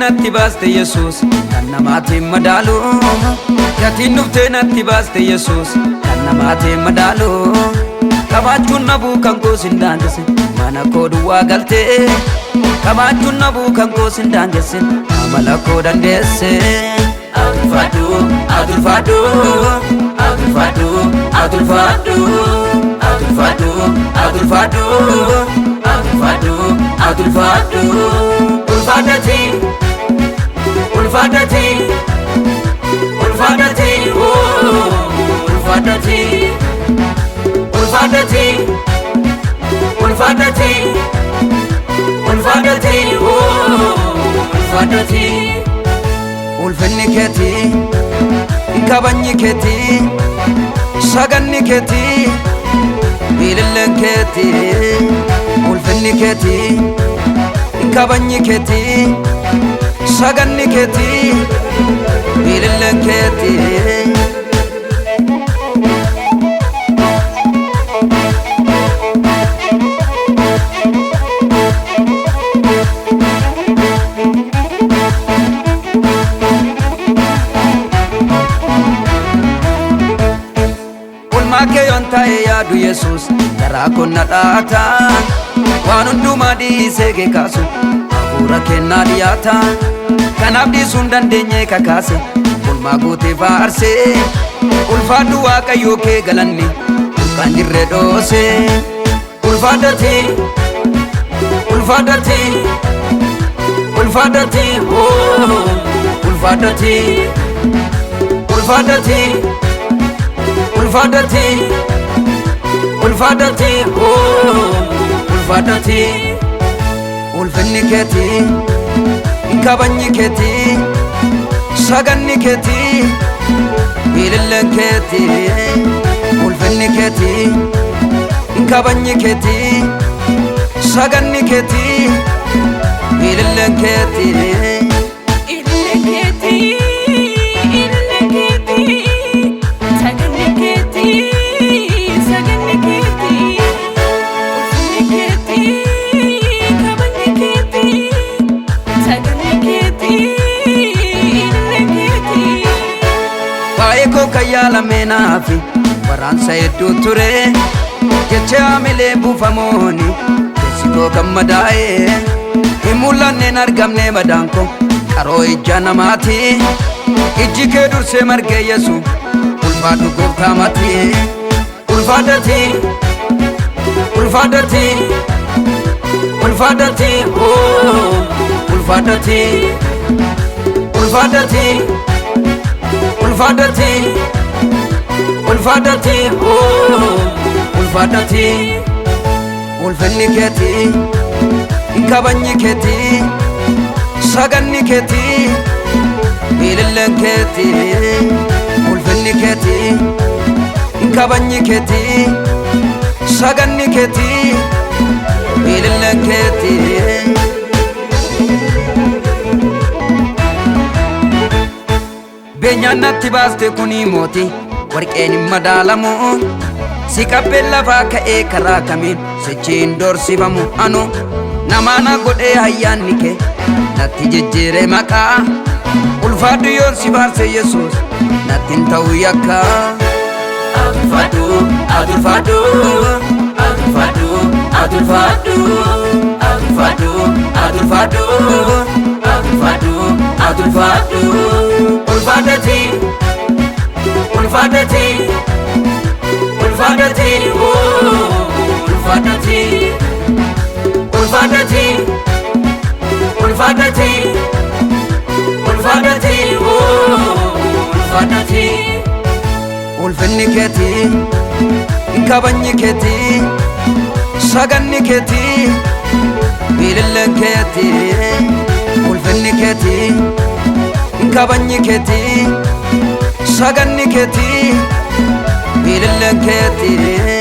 natti baaste Yesuus kan namaatiin madaalu. Gatiin dhuftee natti baaste Yesuus kan namaatiin madaalu. Qabaachuun nabuu kan koos hin daangesse mana koo duwwaa galtee. Qabaachuun nabuu kan koos hin daangesse amala koo dandeesse. Atulfaadhu, atulfaadhu, atulfaadhu, atulfaadhu, atulfaadhu, atulfaadhu, atulfaadhu, atulfaadhu. Ulfaadhati, ulfaadhati, ulfaadhati, ulfaadhati, ulfaadhati, ulfaadhati, ulfaadhati, ulfaadhati. Ulfinni keetii, kabajni keetii, saganni keetii, ililleen keetii. Ulfinni keetii, kabajni keetii, saganni keetii, ililleen keetii. Oolmaa kee yoon ta'e yaadu Yesuus garaa koo na dhaata. Waan hundumaa dhiisee kee kaasu hafuura kennaa dhiyaata. Kanaaf dhiisuu hin dandeenye kakaase oolmaa guutee faarsee. Ulfaadhu Waaqayyoo kee galanni burqaan jirre dhoose. Ulfaadhati, ulfaadhati, ulfaadhati, ulfaadhati, ulfaadhati. Ulfaadhati, ulfaadhati, ulfaadhati. Ulfinni keetii, kabajni keetii, saganni keetii, ililleen keetii. Ulfinni keetii, kabajni keetii, saganni keetii, ililleen keetii. Ilillee keetii, ilillee keetii, saganni keetii, saganni keetii, ulfinni keetii, kabajni keetii, saganni keetii, ilillee keetii. Waa'ee koo kan yaalame naafi waraansa hedduu ture. Jecha haamilee buufamooni keessi koo kan madaa'e. Hin mul'anneen argamne madaan koo qaroo ija namaati. Ijji kee dursee margee Yesu ulfaadhu gooftaa mati. Ulfaadhati, ulfaadhati, ulfaadhati, ulfaadhati, ulfaadhati, ulfaadhati, ulfaadhati, ulfaadhati. Ulfinni keetii, kabajni keetii, saganni keetii, ililleen keetii. Ulfinni keetii, kabajni keetii, saganni keetii, ililleen keetii. Beenyaan natti baaste kuni mootii warqeen hin madaalamu. Si qabbeen lafaa ka'ee karaa kamiin sichiin doorsifamu anu. Namaana godhee ayyaanni kee natti jijjiire maqaa. Ulfaadhu yoon si faarse Yesuus natti hin ta'u yakka. Atulfaadhu, atulfaadhu, atulfaadhu, atulfaadhu, atulfaadhu, atulfaadhu, atulfaadhu, atulfaadhu. Ulfaadhati, ulfaadhati, ulfaadhati, ulfaadhati, ulfaadhati, ulfaadhati, ulfaadhati, ulfaadhati. Ulfinni keetii, kabajni keetii, saganni keetii, ililleen keetii. Ulfinni keetii, kabajni keetii, saganni keetii, ililleen keetii.